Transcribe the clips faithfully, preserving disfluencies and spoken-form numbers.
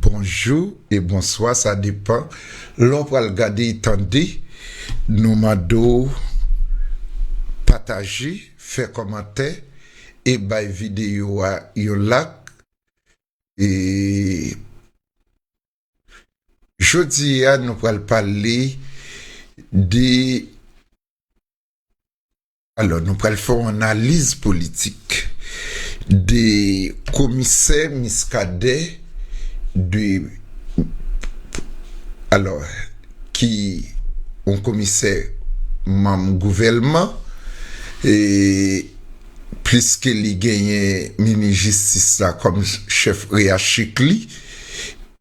bonjou e bonswa, sa depann lè w pral gade e tande. Nou mande w pataje, fè kòmantè e bay videyo a yon like. E jodi a, nou pral pale de, alò, nou pral fè yon analiz politik de komisè Muscadin, de, alò, ki yon komisè manm gouvèlman, e pliske li genyen minis jistis la kòm chèf reyachik li,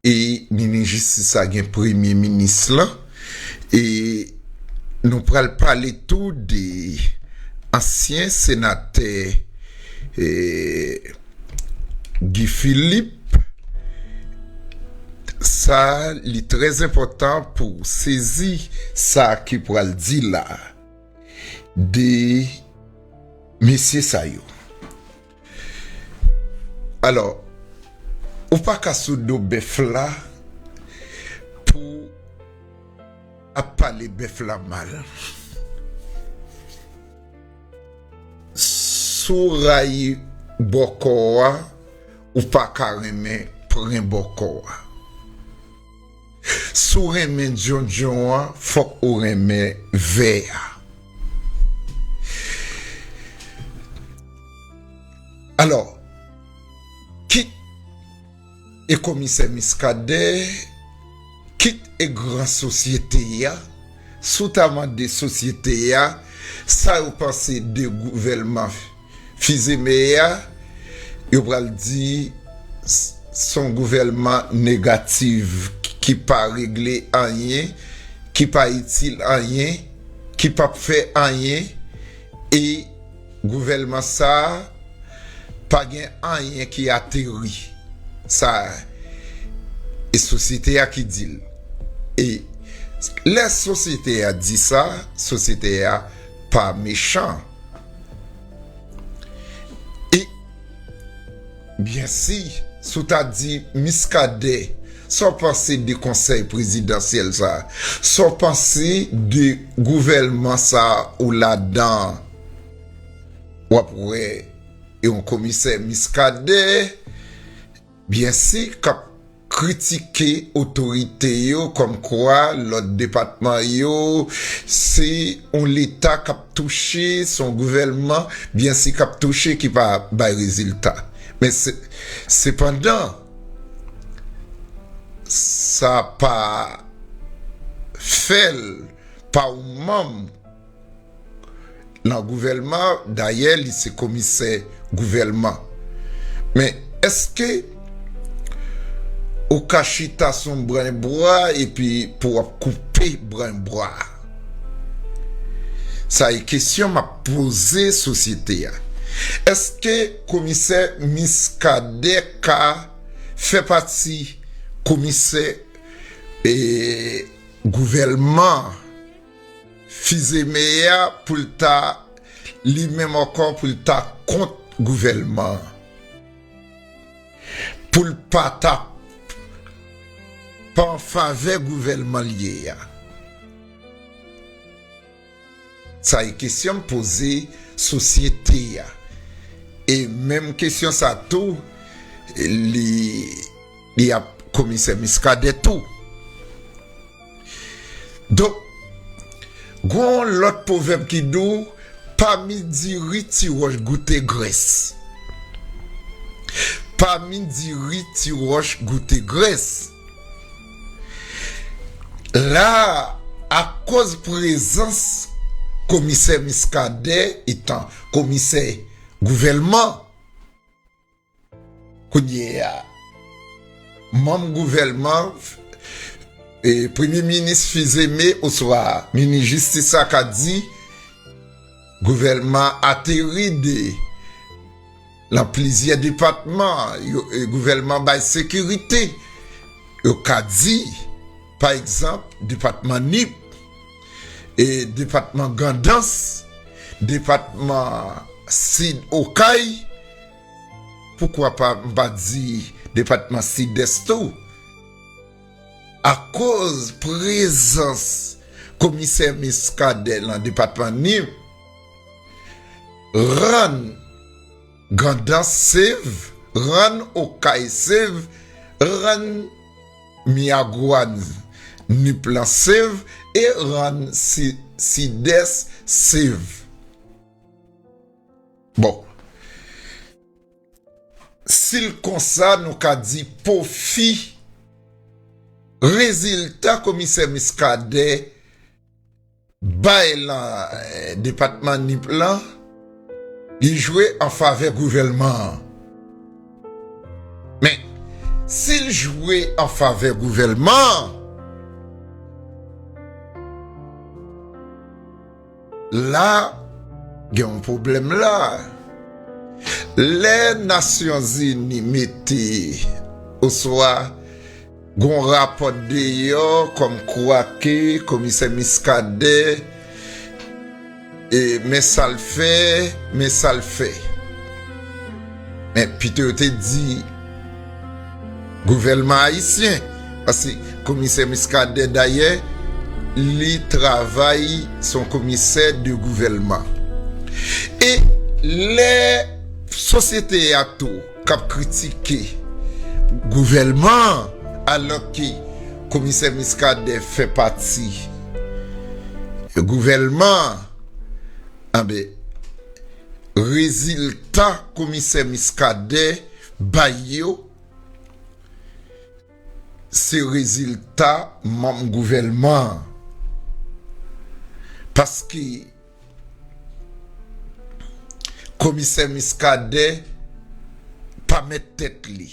e minis jistis la gen premye minis lan, e nou pral pale tou de ansyen senatè, e, Guy Philippe. Sa, li trè enpòtan pou w sezi sa ki pral di la de mesye sa yo. Alò, ou pa ka sou do bèf la pou ap pale bèf la mal. Si w rayi bòkò a, ou pa ka renmen pren bòkò a. Si w renmen djondjon an, fòk ou renmen vè a. Alò, kit e komisè Muscadin, kit e gran sosyete a, si w ta mande sosyete a sa yo panse de gouvèlman Fils-Aimé a, yo pral di s-, s-, se yon gouvèlman negatif ki pa regle anyen, ki pa itil anyen, ki p ap fè anyen, e gouvèlman sa a pa gen anyen ki ateri. Sa, e sosyete a ki di l. E lè sosyete a di sa, sosyete a pa mechan. E byensi, si w ta di Muscadin, sa w panse de konsèy prezidansyèl sa a? Sa w panse de gouvèlman sa a ou ladan an? W ap wè yon komisè Muscadin, byensi, k ap kritike otorite yo, kòmkwa lòt depatman yo, se yon leta k ap touche, se yon gouvèlman, byensi, k ap touche, ki pa bay rezilta. Men se, sepandan, sa pa fè l pa yon manm nan gouvèlman, dayè, li se komisè gouvèlman. Men èske ou ka chita sou yon branch bwa epi pou w ap koupe branch bwa a? Sa e kesyon m ap poze sosyete a. Èske komisè Muscadin ka fè pati komisè, e, gouvèlman Fils-Aimé a pou l ta, li menm ankò, pou l ta kont gouvèlman an? Pou l pa ta, pa an favè gouvèlman l ye a? Sa e kesyon m poze sosyete a. E menm kesyon sa tou, li, li ap komisè Muscadin tou. Donk, gon lòt pwovèb ki di w, pa mi diri ti wòch goute grès. Pa mi diri ti wòch goute grès. La, akoz prezans komisè Muscadin, etan komisè gouvèlman, kounye a, manm gouvèlman, e, premye minis Fils-Aimé oswa minis jistis la ka di, gouvèlman ateri de nan plizyè depatman, yo, e, gouvèlman bay sekirite. Yo ka di, pa egzanp, depatman Nip, e depatman Grandans, depatman Sid Okay, poukwa pa, m pa di depatman Sidès tou, akoz prezans komisè Muscadin nan depatman Nip rann Grandans save, rann Okay save, rann Miragwàn Nip lan save e rann Si-, Sidès save. Bon. Si l konsa, nou ka di pwofi rezilta komisè Muscadin bay lan, eh, depatman Nip lan, li jwe an favè gouvèlman an. Men, si l jwe an favè gouvèlman an, la, gen yon pwoblèm la. Lè Nasyonzini mete, oswa gon rapò deyò kòmkwa ke komisè Muscadin, e, men sa l fè, men sa l fè. Men pito yo te di gouvèlman ayisyen, paske komisè Muscadin dayè, li travay, se yon komisè de gouvèlman. E lè sosyete a tou k ap kritike gouvèlman an, alòske komisè Muscadin fè pati gouvèlman an, anben, rezilta komisè Muscadin bay yo, se rezilta manm gouvèlman an. Paske komisè Muscadin pa mèt tèt li.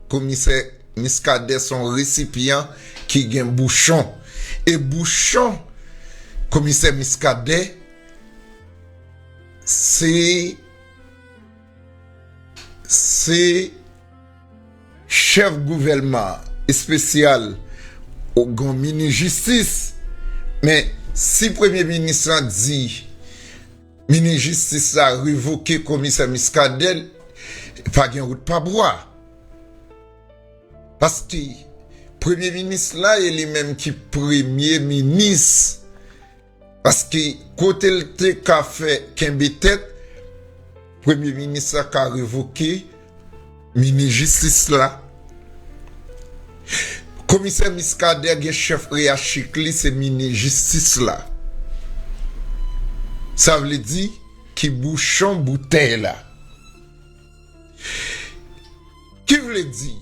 Komisè Muscadin se yon resipyan ki gen bouchon. E bouchon komisè Muscadin, se, se chèf gouvèlman espesyal, ou gen minis jistis. Men si premye minis lan di minis jistis la revoke komisè Muscadin, pa gen wout pa bwa. Paske premye minis la, e li menm ki premye minis. Paske kote l te ka fè kenbe tèt, premye minis la ka revoke minis jistis la. Komisè Muscadin gen chèf reyachik li, se minis jistis la. Sa vle di ki bouchon boutèy la. Ki vle di,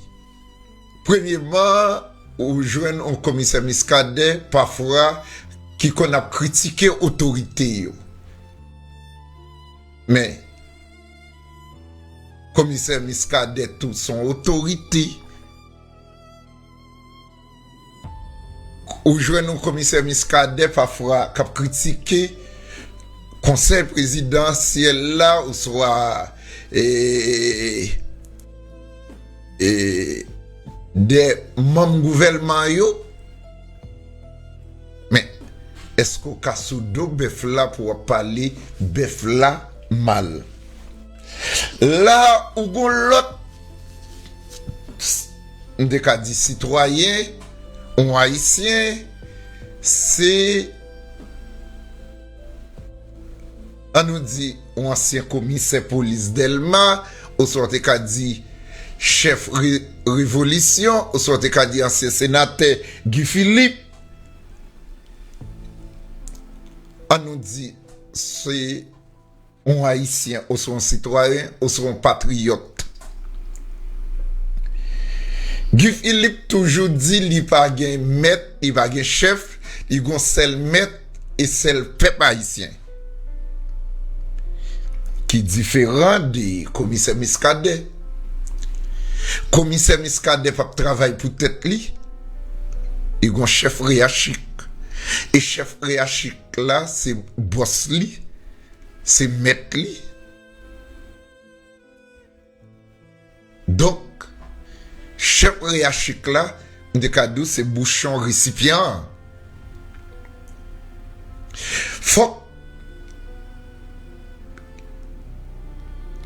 premyeman, ou jwenn yon komisè Muscadin pafwa ki konn ap kritike otorite yo. Men, komisè Muscadin tou se yon otorite. Ou jwenn yon komisè Muscadin pafwa k ap kritike konsèy prezidansyèl la, oswa, e, e, de manm gouvèlman yo. Men, èske w ka sou do bèf la pou w ap pale bèf la mal? La, ou gon lòt, m te ka di sitwayen, yon ayisyen, se, ann nou di, yon ansyen komisè polis Dèlma, oswa w te ka di chèf re-, revolisyon, oswa w te ka di ansyen senatè Guy Philippe. Ann nou di, se yon ayisyen, oswa yon sitwayen, oswa yon patriyòt. Guy Philippe toujou di li pa gen mèt, li pa gen chèf, li gon sèl mèt, e sèl pèp ayisyen. Ki diferan de komisè Muscadin. Komisè Muscadin p ap travay pou tèt li. Li gon chèf reyachik. E chèf reyachik la, se bòs li, se mèt li. Donk, chèf reyachik la, m te ka di w se bouchon resipyan an. Fòk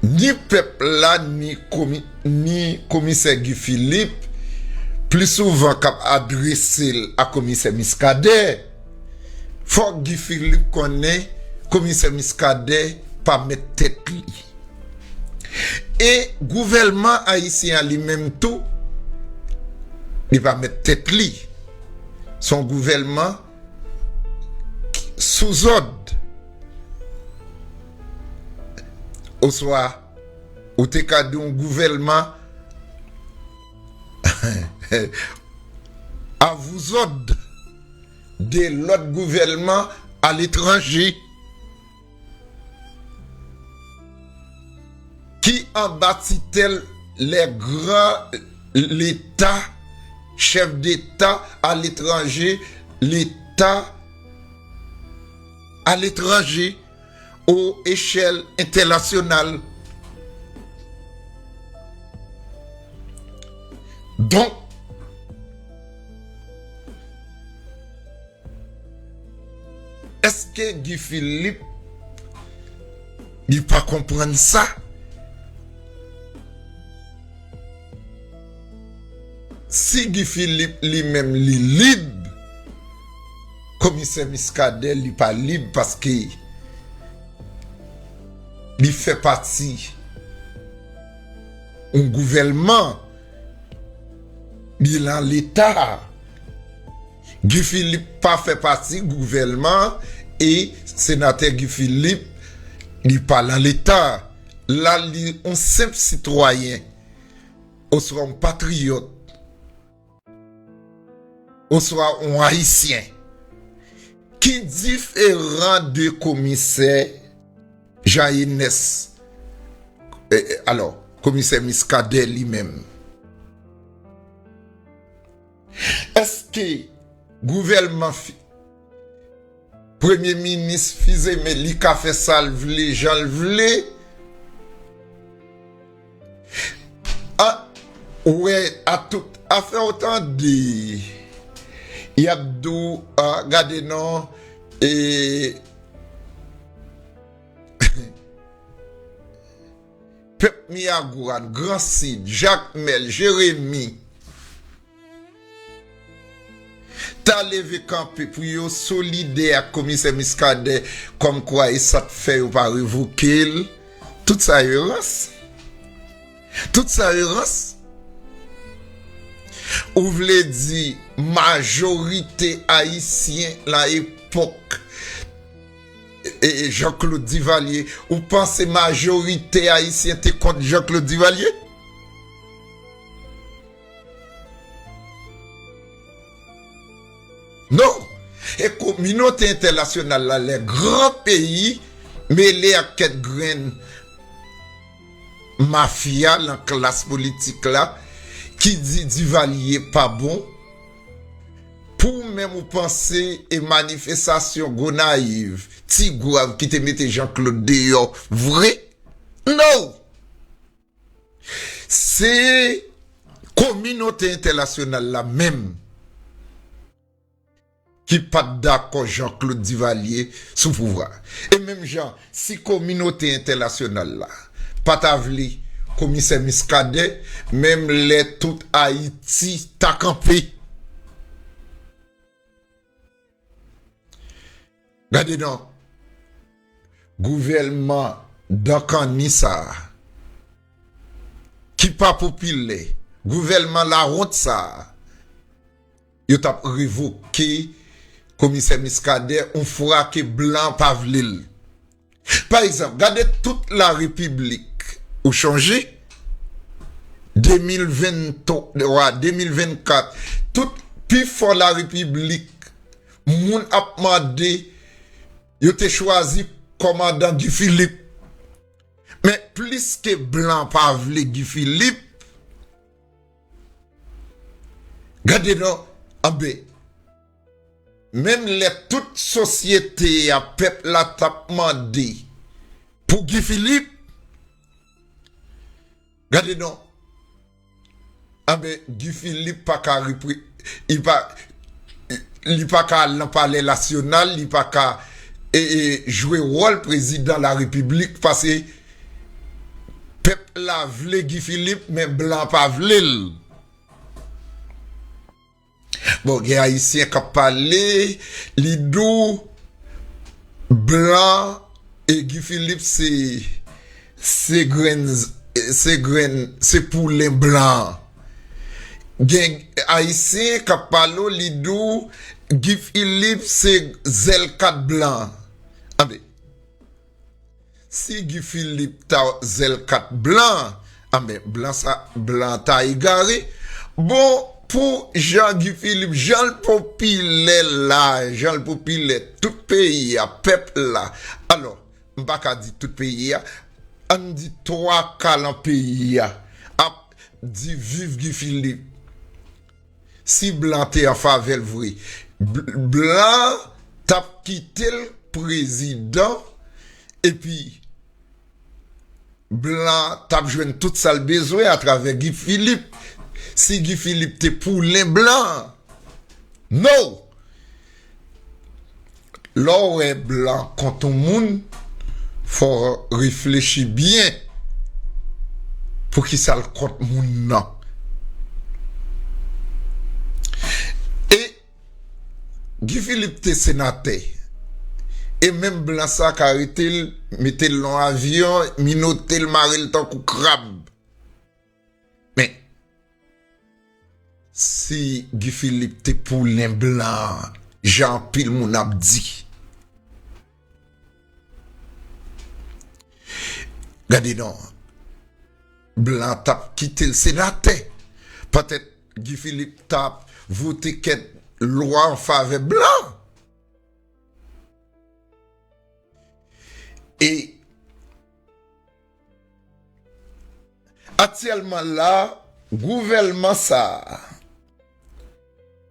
ni pèp la, ni komi-, ni komisè Guy Philippe pli souvan k ap adrese l a Komisè Muscadin, fòk Guy Philippe konnen Komisè Muscadin pa mèt tèt li. E gouvèlman ayisyen an li menm tou, li pa mèt tèt li. Se yon gouvèlman sou zòd. Oswa, ou te ka di yon gouvèlman a vouzòd de lòt gouvèlman aletranje ki anba titèl les grands Leta, chèf d'Eta aletranje, Leta aletranje, o echèl entènasyonal. Donk, èske Guy Philippe, li pa konprann sa? Si Guy Philippe li menm li lib, Komisè Muscadin li pa lib paske li fè pati yon gouvèlman, li lan Leta. Guy Philippe pa fè pati gouvèlman e senatè Guy Philippe li pa lan Leta. La li yon senp sitwayen oswa yon patriyòt oswa yon ayisyen. Ki diferan de komisè Jean Enes, eh, eh, alò, komisè Muscadin li menm? Èske gouvèlman fi, premye minis Fils-Aimé li ka fè sa l vle, jan l vle? A, ou wè, a tout afè ou tande, y ap di w, a, gade non, e, pèp Miyagwàn, Gran Sid, Jakmèl, Jeremi, ta leve kanpe pou yo solidè ak komisè Muscadin, kòmkwa e sa k fè yo pa revoke l. Tout sa yo rans. Tout sa yo rans. Ou vle di majorite ayisyen lan epòk e, e Jean-Claude Duvalier, ou panse majorite ayisyen te kont Jean-Claude Duvalier? Non. E kominote entènasyonal la, lè gran peyi mele ak kèk grenn mafya lan klas politik la ki di Duvalier pa bon, pou ou menm ou panse e manifestasyon Gonayiv, Tigwav ki te mete Jean-Claude deyò vre? No! Se kominote entènasyonal la menm ki pa t dakò Jean-Claude Duvalier sou pouvwa. E menm jan, si kominote entènasyonal la pa ta vle komisè Muscadin, menm lè tout Ayiti ta kanpe. Gade non. Gouvèlman dankanni sa a, ki pa popilè, gouvèlman lawont sa a, yo t ap revoke komisè Muscadin yon fwa ke blan pa vle l. Pa egzanp, gade tout larepiblik, ou chonje? De mil venntwa, de mil vennkat, tout pifò larepiblik, moun ap mande, yo te chwazi kòmandan Guy Philippe. Men plis ke blan pa vle Guy Philippe, gade non, anben, menm lè tout sosyete a, pèp la t ap mande pou Guy Philippe, gade non. Anben, Guy Philippe pa ka repre-, li pa, li pa ka al nan Palè Nasyonal, li pa ka, e, e, jwe wòl prezidan larepiblik, paske pèp la vle Guy Philippe, men blan pa vle l. Bon, gen Ayisyen k ap pale, li di w blan, e Guy Philippe se, se grenn, se grenn, se poulen blan. Gen Ayisyen k ap pale w, li di w Guy Philippe se zèl kat blan. Anben, si Guy Philippe ta zèl kat blan, anben, blan sa, blan ta egare. Bon, pou jan Guy Philippe, jan l popilè la, jan l popilè tout peyi a, pèp la. Alò, m pa ka di tout peyi a, ann di twa ka nan peyi a ap di viv Guy Philippe. Si blan te an favè l vre, bl-, blan t ap kite l prezidan, epi blan t ap jwenn tout sa l bezwen atravè Guy Philippe. Si Guy Philippe te poulen blan, no! Lè w wè blan kont yon moun, fò w reflechi byen poukisa l kont moun nan. E Guy Philippe te senatè. E menm blan sa ka rete l, mete l nan yon avyon, minote l, mare l tankou krab. Men, si Guy Philippe te poulen blan, jan anpil moun ap di, gade non, blan t ap kite l senatè. Petèt Guy Philippe t ap vote kèk lwa an favè blan. E aktyèlman la, gouvèlman sa a,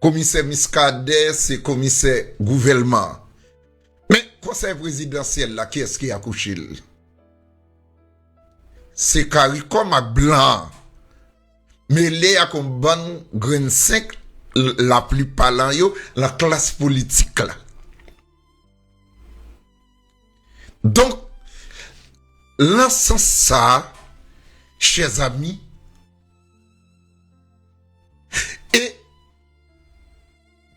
komisè Muscadin se komisè gouvèlman an. Men konsèy prezidansyèl la, kiyès ki akouche l? Se CARICOM ak blan an, mele ak yon bann grenn senk, l-, laplipa lan yo, nan klas politik la. Donk, nan sans sa a, chè zanmi, e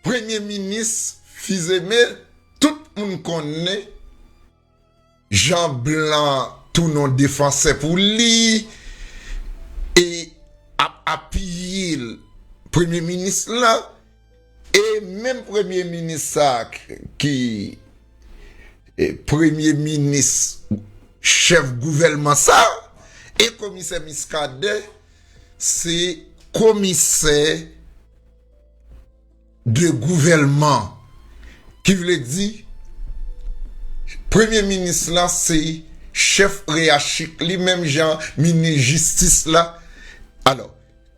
premye minis Fils-Aimé, tout moun konnen jan blan tounen yon defansè pou li, e ap apiye l, premye minis la, e menm premye minis sa k-, ki, e, premye minis chèf gouvèlman sa, e komisè Muscadin se komisè de gouvèlman, ki vle di, premye minis lan se chèf reyachik li, menm jan minis jistis la. Alò,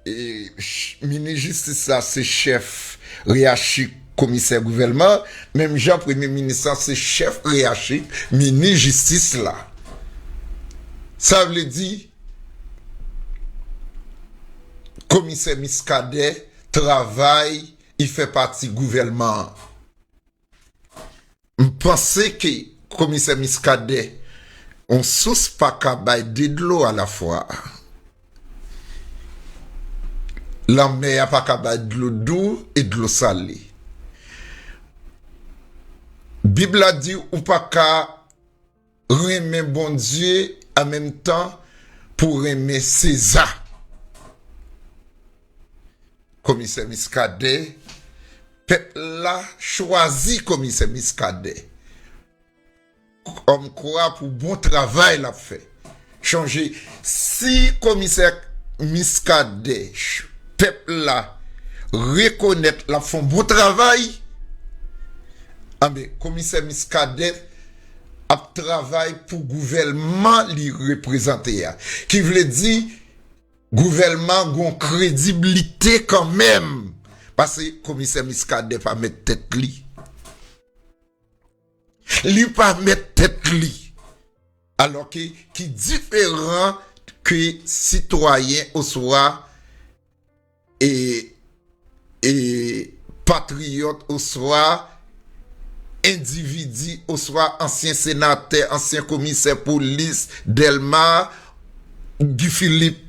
e, ch-, minis jistis la se chèf reyachik komisè gouvèlman, menm jan premye minis lan se chèf reyachik minis jistis la. Sa vle di, komisè Muscadin travay, li fè pati gouvèlman an. M panse ke komisè Muscadin, yon sous pa ka bay de dlo alafwa. Lanmè a pa ka bay dlo dou e dlo sale. Bib la di ou pa ka renmen Bondye an menm tan pou renmen Seza. Komisè Muscadin, pèp la chwazi komisè Muscadin kòmkwa pou bon travay l ap fè. Chonje, si komisè Muscadin, ch-, pèp la rekonèt l ap fè yon bon travay, anben, komisè Muscadin ap travay pou gouvèlman li reprezante a. Ki vle di, gouvèlman gon krediblite kanmenm. Paske komisè Muscadin pa mèt tèt li. Li pa mèt tèt li. Alò ke, ki diferan ke sitwayen oswa e, e patriyòt oswa endividi oswa ansyen senatè, ansyen komisè polis, Dèlma, Guy Philippe.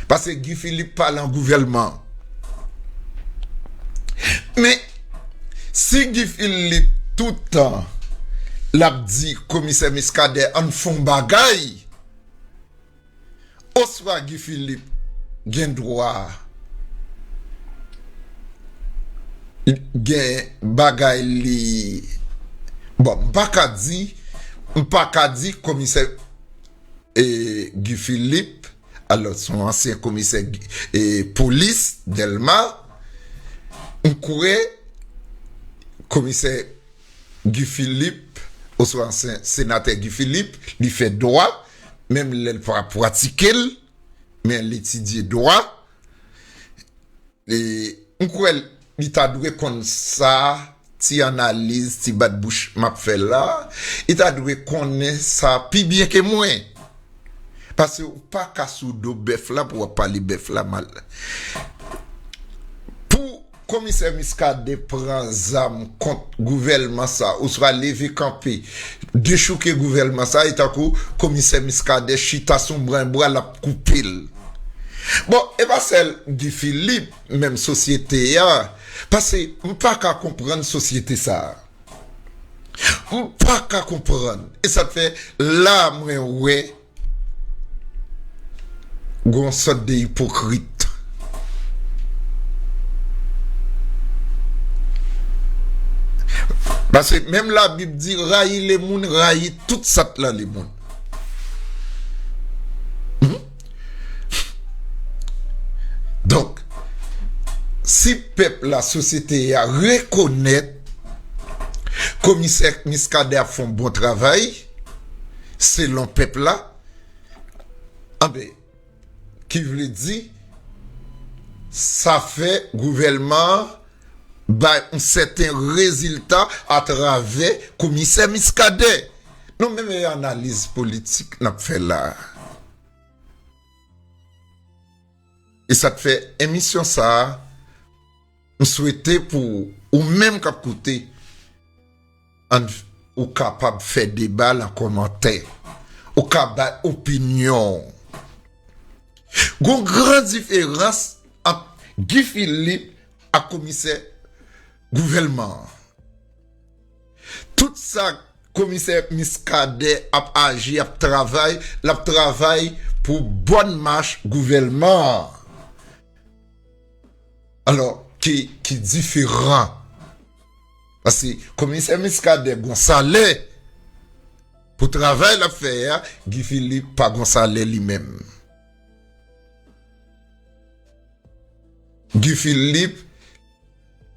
Paske Guy Philippe pa nan gouvèlman. Men, si Guy Philippe toutan l ap di komisè Muscadin ann fè yon bagay, oswa Guy Philippe gen dwa gen bagay li, bon, m pa ka di, m pa ka di komisè e, Guy Philippe, alò, se yon ansyen komisè e, polis Dèlma, m kwè komisè Guy Philippe, oswa ansyen senatè Guy Philippe, li fè dwa, menm lè l pa pratike l, men l etidye dwa. E, m kwè li ta dwe konn sa, ti analiz, ti bat bouch m ap fè la, li ta dwe konnen sa pi byen ke mwen. Paske ou pa ka sou do bèf la pou w ap pale bèf la mal. Pou komisè Muscadin pran zam kont gouvèlman sa, oswa leve kanpe, dechouke gouvèlman sa, e tankou komisè Muscadin chita sou bran bwa l ap koupe l. Bon, e pa sèl Guy Philippe, menm sosyete a, paske m pa ka konprann sosyete sa a. M pa ka konprann. E sa k fè la mwen wè gon sòt de ipokrit. Paske menm Labib di, rayi lemoun, rayi tout sa k nan lemonn. Hmm? Donk, si pèp la, sosyete a rekonèt komisè Muscadin ap fè yon bon travay, selon pèp la, anben, ki vle di, sa fè gouvèlman an bay yon sèten rezilta atravè komisè Muscadin. Nou menm e analiz politik n ap fè la a. E sa k fè emisyon sa a, m swete pou ou menm k ap koute, ann, ou kapab fè deba nan kòmantè. Ou ka bay opinyon w. Gon gran diferans ant Guy Philippe ak komisè gouvèlman an. Tout sa komisè Muscadin ap aji, ap travay, l ap travay pou bòn mach gouvèlman an. Alò, ki, ki diferan. Paske komisè Muscadin gon salè pou travay l ap fè a, Guy Philippe pa gon salè li menm. Guy Philippe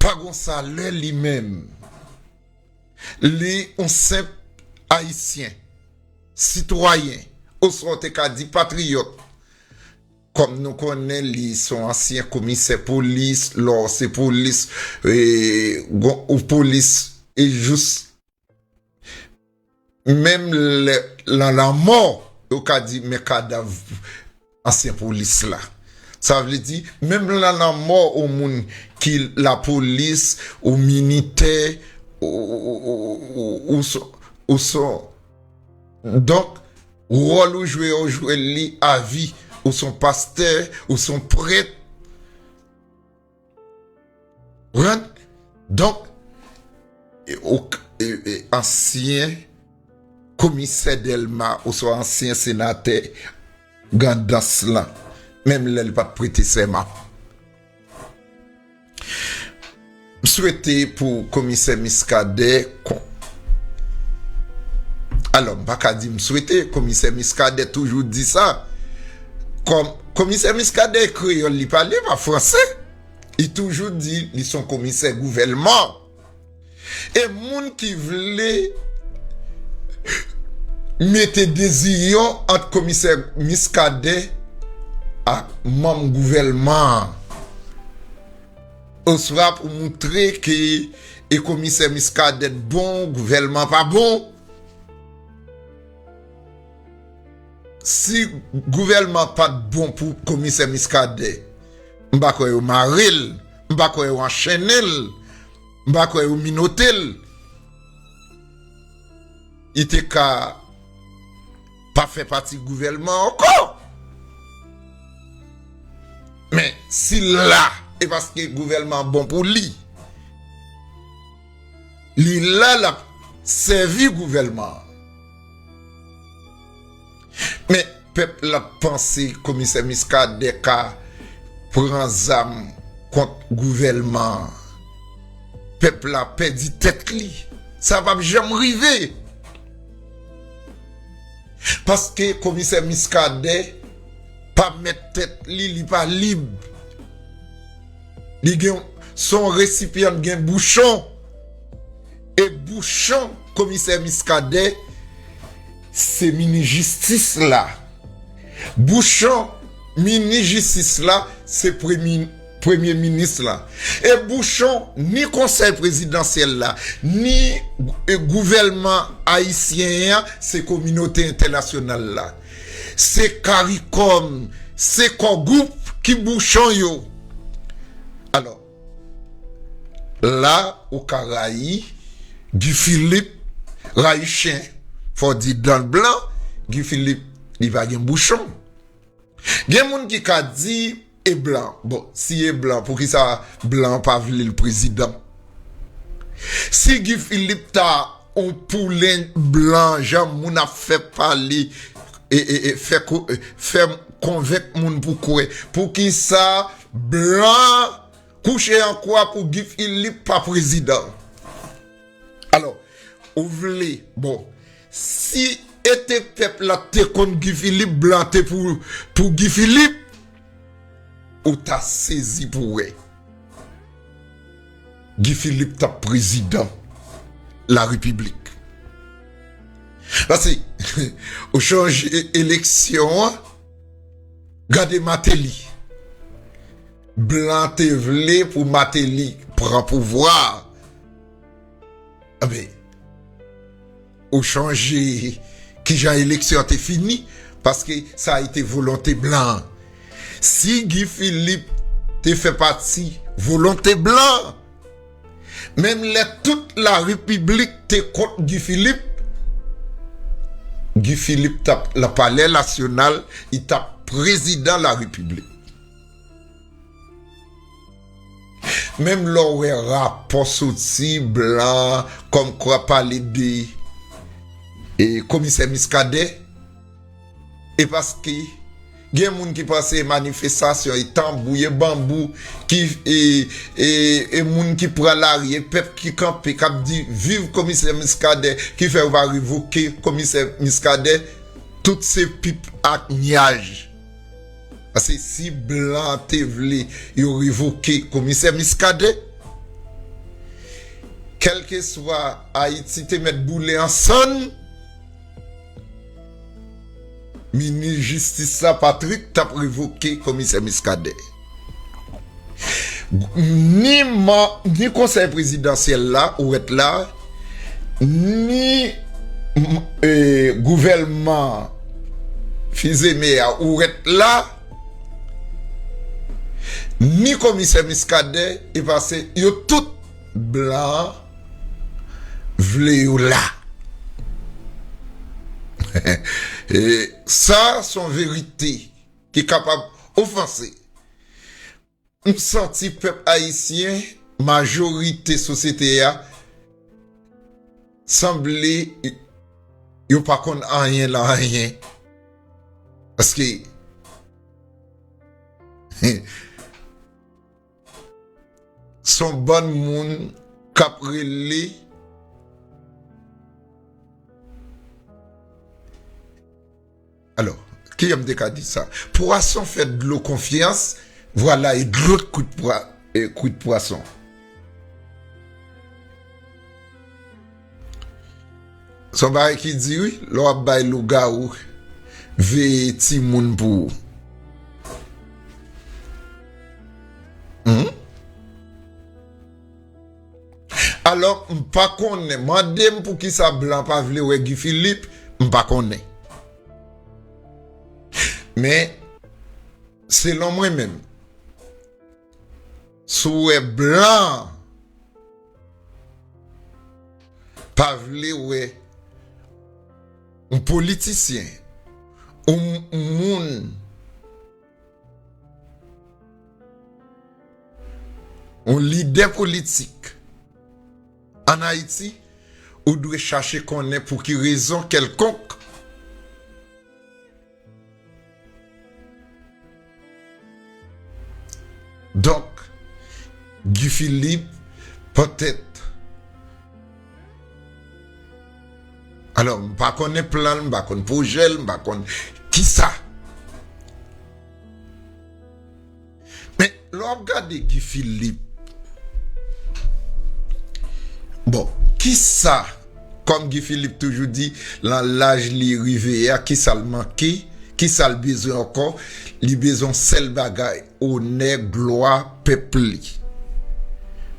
pa gon salè li menm. Li yon senp ayisyen, sitwayen, oswa w te ka di patriyòt. Kòm nou konnen, li se yon ansyen komisè polis, lè w se polis, e, gon, ou polis, e jous menm lè, lan lanmò, yo ka di, men kadav ansyen polis la. Sa vle di, menm lan lanmò yon moun ki lapolis, ou militè, ou, ou, ou, ou, ou son, ou son. Donk, wòl ou jwe, ou jwe li avi, ou son pastè, ou son prèt. Konprann? Donk, e, ou k-, e, e, ansyen komisè Dèlma oswa ansyen senatè Grandans lan, menm lè l pa t prete sèman. M swete pou komisè Muscadin kon-, alò, m pa ka di m swete, komisè Muscadin toujou di sa. Kòm, komisè Muscadin e kreyòl li pale, pa fransè. Li toujou di li se yon komisè gouvèlman. E moun ki vle mete deziyon ant komisè Muscadin ak manm gouvèlman an, oswa pou moutre ke e komisè Muscadin bon, gouvèlman pa bon. Si gouvèlman pa t bon pou komisè Muscadin, m pa kwè yo mare l, m pa kwè yo anchennen l, m pa kwè yo minote l. Li te ka pa fè pati gouvèlman ankò. Men, si l la, e paske gouvèlman an bon pou li. Li la, l ap sèvi gouvèlman an. Men pèp la t panse komisè Miskadè ka pran zam kont gouvèlman an. Pèp la pèdi tèt li. Sa p ap janm rive. Paske komisè Miskadè pa mèt tèt li, li pa lib. Li gen, se yon resipyan, gen bouchon. E bouchon komisè Miskadè, se minis jistis la. Bouchon minis jistis la, se premye, premye minis la. E bouchon ni konsèy prezidansyèl la, ni, e, gouvèlman ayisyen an, se kominote entènasyonal la. Se karikòm, se kò gwoup ki bouchon yo. Alò, la ou ka rayi Guy Philippe, rayi chen, fò w di dan l blan, Guy Philippe, li pa gen bouchon. Gen moun ki ka di, e blan. Bon, si e blan, poukisa blan pa vle l prezidan? Si Guy Philippe ta yon poulen blan, jan moun ap fè pale, e, e, e, fè ko-, e, fè konvenk moun pou kwè, poukisa blan kouche an kwa pou Guy Philippe pa prezidan? Alò, ou vle, bon, si e te pèp la te konn Guy Philippe, blan te pou, pou Guy Philippe, ou ta sezi pou wè Guy Philippe t ap prezidan larepiblik. Paske, ou chanje eleksyon an, gade Martelly. Blan te vle pou Martelly pran pouvwa a. Enben, ou chanje kijan eleksyon an te fini, paske sa a ete volonte blan an. Si Guy Philippe te fè pati volonte blan an, menm lè tout larepiblik te kont Guy Philippe, Guy Philippe t ap nan Palè Nasyonal, li t ap prezidan larepiblik. Menm lè w wè rapò soti, blan, kòmkwa pale de, e, komisè Miskadè, e paske gen moun ki panse e manifestasyon, e tanbou, e banbou, ki, e, e, e moun ki pran lari, e pèp ki kanpe, k ap di, "Viv komisè Miskadè," ki fè yo pa revoke komisè Miskadè, tout se pip ak nyaj. Paske si blan te vle yo revoke komisè Miskadè, kèlkeswa Ayiti te mèt boule an sann, minis jistis la, Patrick, t ap revoke komisè Miskadè. Ni man, ni konsèy prezidansyèl la, ou wèt la, ni, m, e, gouvèlman Fils-Aimé a, ou wèt la, ni komisè Miskadè, e paske yo tout blan vle yo la. E sa, se yon verite ki kapab ofanse. M santi pèp ayisyen, majorite sosyete a, sanble yo pa konn anyen nan anyen. Paske se yon bann moun k ap rele. Alò, kijan m te ka di sa? Pwason fè dlo konfyans, vwala, e dlo kwit pwa-, e kwit pwason. Se yon bagay ki di, wi, lè w ap bay lougawou, veye timoun pou ou. Hmm? Alò, m pa konnen. Mande m poukisa blan pa vle wè Guy Philippe, m pa konnen. Men, selon mwen menm, si w wè blan pa vle wè yon politisyen, yon moun, yon lidè politik, ann Ayiti, ou dwe chache konnen pou ki rezon kèlkonk. Donk, Guy Philippe, petèt. Alò, m pa konnen plan l, m pa konn pwojè l, m pa konn kisa. Men, lè w ap gade Guy Philippe, bon, kisa, kòm Guy Philippe toujou di, nan laj li rive a, kisa l manke, kisa l bezwen ankò, li bezwen yon sèl bagay, onè, glwa pèp li.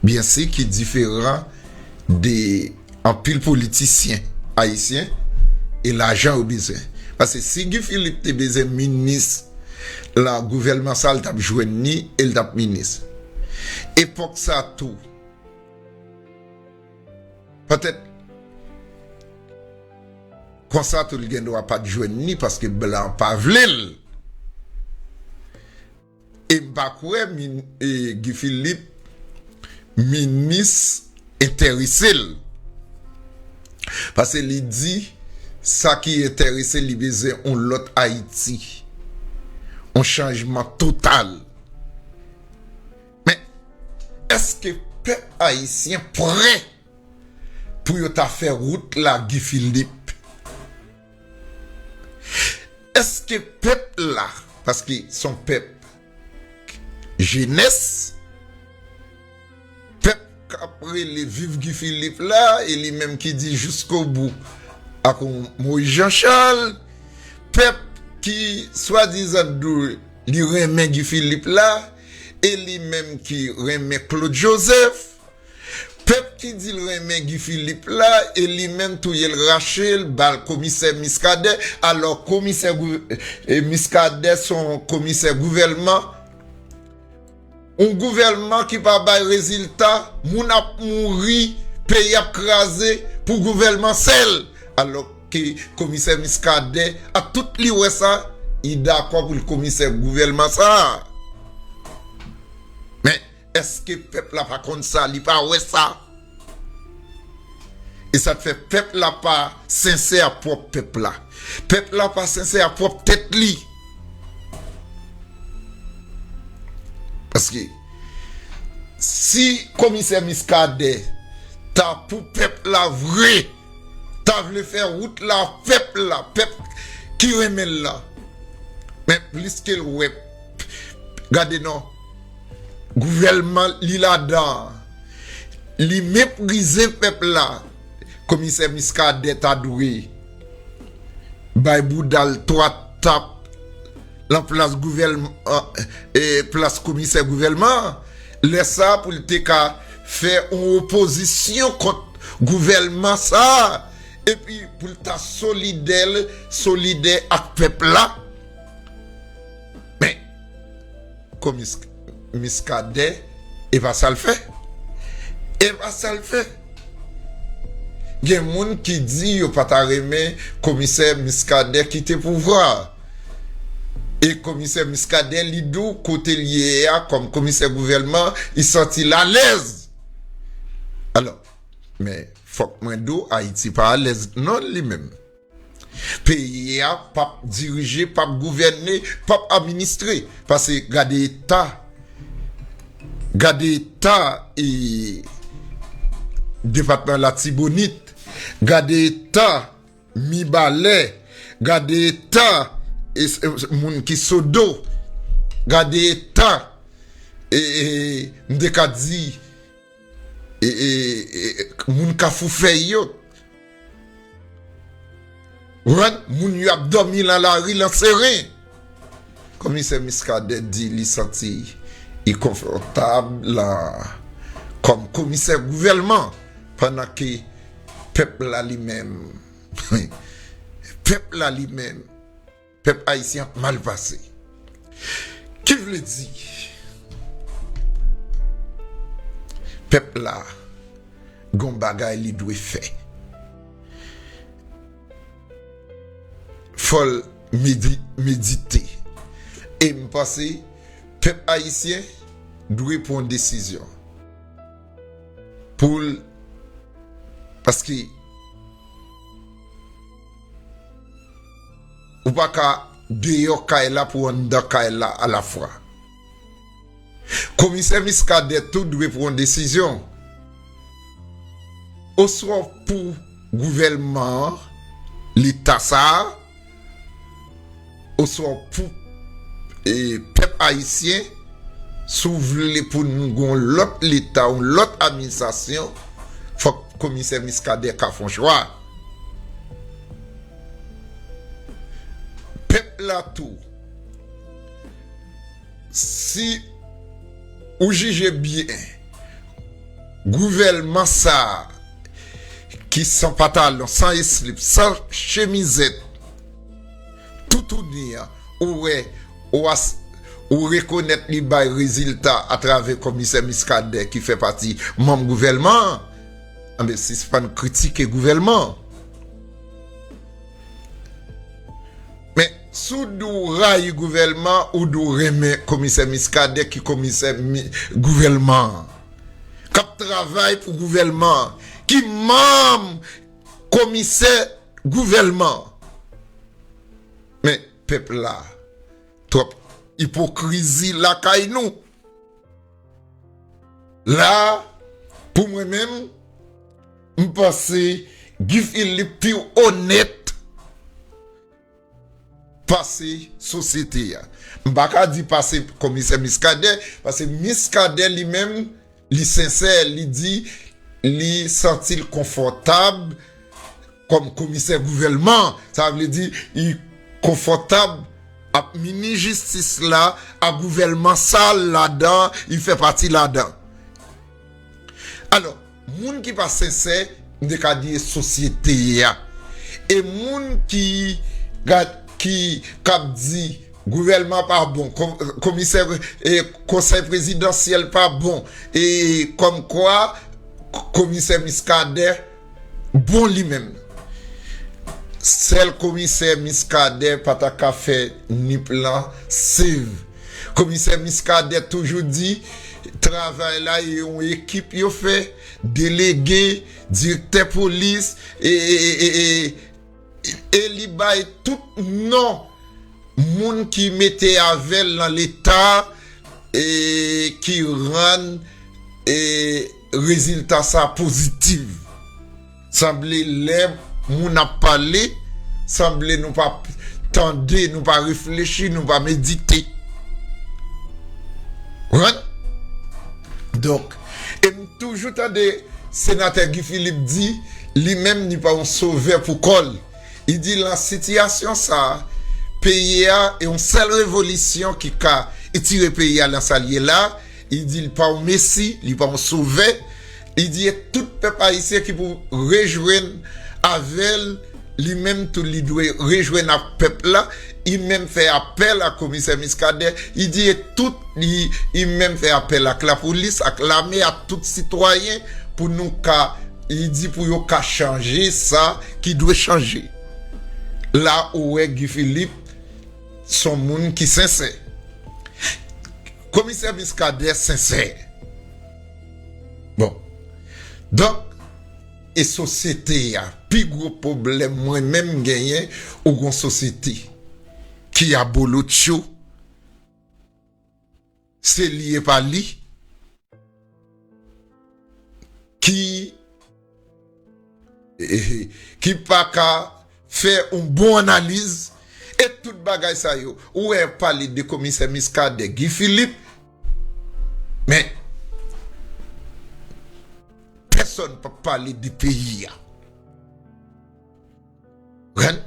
Byensi ki diferan de anpil politisyen ayisyen e lajan yo bezwen. Paske si Guy Philippe te bezwen minis nan gouvèlman sa, l t ap jwenn ni e l t ap minis. Epòk sa tou, petèt konsa tou l gen dwa pa t jwenn ni paske blan pa vle l. E m pa kwè min, e, Guy Philippe, minis enterese l. Paske li di, sa ki enterese li bezwen yon lòt Ayiti. Yon chanjman total. Men, èske pèp ayisyen prè pou yo ta fè wout la Guy Philippe? Èske pèp la, paske se yon pèp jenès, pèp k ap rele viv Guy Philippe la, e li menm ki di jusqu'au bout ak yon Moïse Jean Charles, pèp ki swadizan di li renmen Guy Philippe la, e li menm ki renmen Claude Joseph, pèp ki di l renmen Guy Philippe la, e li menm touye l, rache l, ba l komisè Muscadin, alò komisè gou-, e, Muscadin se yon komisè gouvèlman, yon gouvèlman ki pa bay rezilta, moun ap mouri, peyi ap kraze pou gouvèlman sèl, alò ke komisè Muscadin, ak tout li wè sa, li dakò pou l komisè gouvèlman sa. Men, èske pèp la pa konn sa, li pa wè sa? E sa k fè pèp la pa sensè a pwòp pèp la. Pèp la pa sensè a pwòp tèt li. Paske si komisè Muscadin ta pou pèp la vre, ta vle fè wout la, pèp la, pèp ki renmen l la. Men plis ke l wè, gade non, gouvèlman li ladan an, li meprize pèp la, komisè Muscadin ta dwe bay bouda l twa tap lan plas gouvèlman, e, plas komisè gouvèlman, lè sa pou l te ka fè yon opozisyon kont gouvèlman sa, epi pou l ta solidè, solidè ak pèp la. Men, komisè Muscadin, e pa sa l fè. E pa sa l fè. Gen moun ki di yo pa ta renmen komisè Muscadin kite pouvwa a. E komisè Muscadin, li di w kote l ye a, kòm komisè gouvèlman, li santi l alèz. Alò, men fòk mwen di w, Ayiti pa alèz non li menm. Peyi a p ap dirije, p ap gouvène, p ap administre. Paske gade eta, gade eta, e, depatman Latibonit, gade eta Mibalè, gade eta, e, s-, e, s-, moun ki Sodo, gade eta, e, e, m te ka di, e, e, e, moun Kafou Fèy yo. Ou konprann? Moun yo ap dòmi lan lari, lan seren. Komisè Muscadin di li santi li konfòtab lan, kòm komisè gouvèlman, pandan ke pèp la li menm, pèp la li menm, pèp ayisyen ap mal pase. Ki vle di, pèp la gon bagay li dwe fè. Fò l medi-, medite. E m panse pèp ayisyen dwe pran yon desizyon pou l Paske ou pa ka deyò kay la pou anndan kay la alafwa. Komisè Muscadin tou dwe pran yon desizyon. Oswa pou gouvèlman an, leta sa a, oswa pou, e, pèp ayisyen, si w vle pou nou gen yon lòt leta, yon lòt administrasyon, fòk komisè Muscadin ka fè yon chwa. Pèp la tou, si ou jije byen, gouvèlman sa a ki san pantalon, san eslip, san chemizèt, toutouni an, ou wè, ou as-, ou rekonèt li bay rezilta atravè komisè Muscadin ki fè pati manm gouvèlman an, anben, sispann kritike gouvèlman an. Men, si w di w rayi gouvèlman, ou di w renmen komisè Muscadin ki komisè mi-, gouvèlman an, k ap travay pou gouvèlman an, ki manm komisè gouvèlman an. Men, pèp la, twòp ipokrizi lakay nou. La, pou mwen menm, m panse Guy Philippe pi onèt pase sosyete a. M pa ka di pase komisè Muscadin, paske Muscadin li menm, li sensè, li di li santi l konfòtab kòm komisè gouvèlman. Sa vle di, li konfòtab ap minis jistis la, a gouvèlman sa l ladan, li fè pati ladan. Alò, moun ki pa sensè, m te ka di e sosyete a. E moun ki, ki, k ap di gouvèlman pa bon, ko-, komisè, e konsèy prezidansyèl pa bon, e kòmkwa k-, komisè Muscadin bon li menm. Sèl komisè Muscadin pa ta ka fè Nip lan save. Komisè Muscadin toujou di, travay la, e yon ekip yo fè, delege, direktè polis, e, e, e, e, e, e li bay tout non moun ki mete avè l nan leta, e ki rann, e, rezilta sa pozitif. Sanble lè moun ap pale, sanble nou pa tande, nou pa reflechi, nou pa medite. Konprann? Donk, e m toujou tande senatè Guy Philippe di, li menm, li pa yon sovè pou kò l. Li di, lan sitiyasyon sa a, peyi a, e yon sèl revolisyon ki ka etire peyi a lan sa l ye la, li di, li pa yon mesi, li pa yon sovè. Li di, e tout pèp ayisyen ki pou rejwenn avè l, li menm tou, li dwe rejwenn ak pèp la. Li menm fè apèl a komisè Muscadin. Li di, e tout, li, li menm fè apèl ak lapolis, ak lame, ak tout sitwayen pou nou ka, li di, pou yo ka chanje sa ki dwe chanje. La ou wè Guy Philippe s on moun ki sensè. Komisè Muscadin sensè. Bon. Donk, e sosyete a, pi gwo pwoblèm mwen menm m genyen, ou gon sosyete ki abolotcho, se li e pa li, ki, ki pa ka fè yon bon analiz, e tout bagay sa yo. Ou wè pale de komisè Muscadin, Guy Philippe, men pèsonn pa pale de peyi a. Konprann?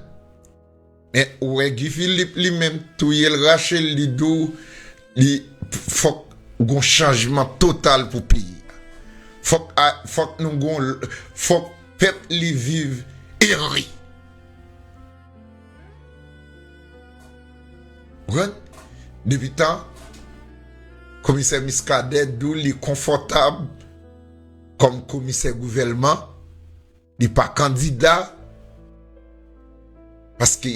Men ou wè Guy Philippe li menm, touye l, rache l, li di w, li, fòk gon chanjman total pou peyi a. Fòk a, fòk nou gon, fòk pèp li viv ere. Konprann? Depi tan komisè Muscadin di w li konfòtab kòm komisè gouvèlman, li pa kandida, paske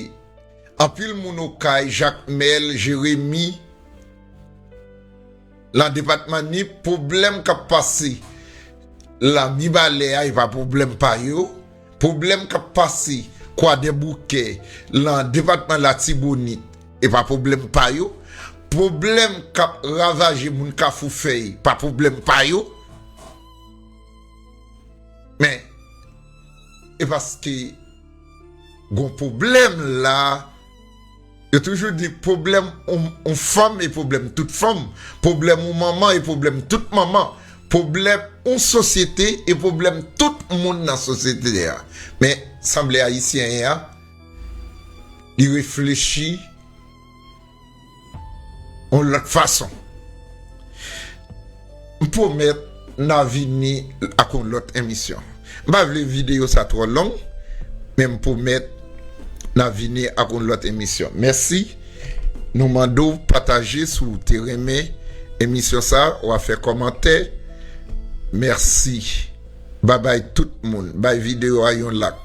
anpil moun Okay, Jakmèl, Jeremi, lan depatman Nip, pwoblèm k ap pase lan Mibalè a, e pa pwoblèm pa yo. Pwoblèm k ap pase Kwadèboukè, lan depatman Latibonit, e pa pwoblèm pa yo. Pwoblèm k ap ravaje moun Kafou Fèy, pa pwoblèm pa yo. Men, e paske gon pwoblèm la, yo toujou di pwoblèm yon, yon fanm e pwoblèm tout fanm, pwoblèm yon manman e pwoblèm tout manman, pwoblèm yon sosyete e pwoblèm tout moun nan sosyete a. Men, sanble Ayisyen an, li reflechi yon lòt fason. M pwomèt n a vini ak yon lòt emisyon. M pa vle videyo sa twò long, men m pwomèt n a vini ak yon lòt emisyon. Mèsi. Nou mande w pataje si w te renmen emisyon sa, w a fè kòmantè. Mèsi. Babay tout moun. Bay videyo a yon like.